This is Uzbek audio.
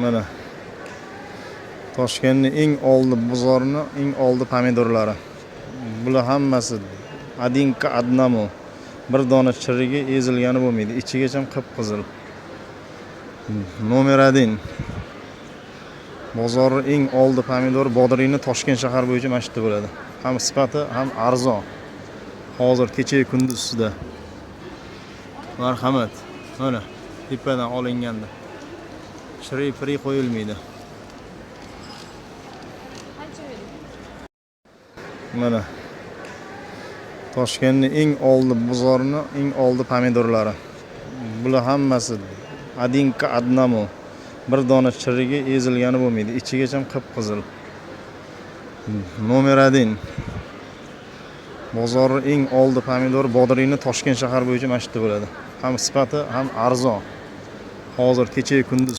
Mana. Toshkentni eng oldi bozorini eng oldi pomidorlari. Bular hammasi один к одному. Bir dona chirigi, ezilgani bo'lmaydi. Ichigacha qip-qizil. Номер 1. Bozorni eng oldi pomidor bodringni Toshkent shahar bo'yicha mana shu yerda bo'ladi. Ham sifati, ham arzon. Hozir kecha kunduz ustida. Marhamat. Mana tepadan olinganda. Chirik piri qo'yilmaydi. Qancha bering? Mana. Toshkentni eng oldi bozorini eng oldi pomidorlari. Bular hammasi один к одному. Bir dona chirigi, ezilgani bo'lmaydi. Ichigacha qip-qizil. Номер 1. Bozorni eng oldi pomidor bodringni Toshkent shahar bo'yicha mana shu yerda bo'ladi. Ham sifati, ham arzon. Hozir kecha kunduz.